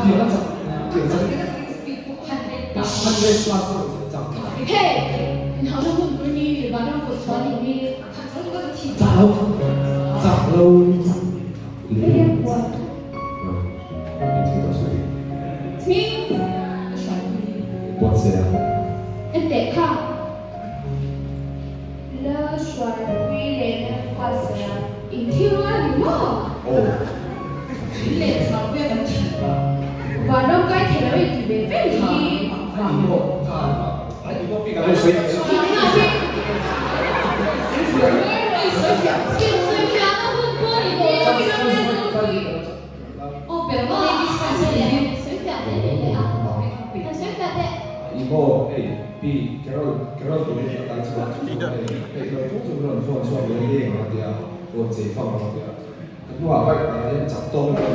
Khatiang a chak tiang chak 100 plus pawh chak. Hey! Inhauhna hmun tur hi vanram kut chhuah a nih hi. Chak lo chak lo Enteh kha. Lalhruaipui leh Lalhuatsaia inthil rual ni maw? Vanram kai thei lo inti ve ve hi. Imaw hei Pi Carol Carol turin a kai chhuak chu chu hei hei lo chung chung rawn phone chhuak leh leng a tia rawn chei fang a tia ka hnuah bike ah hian chak tawk in.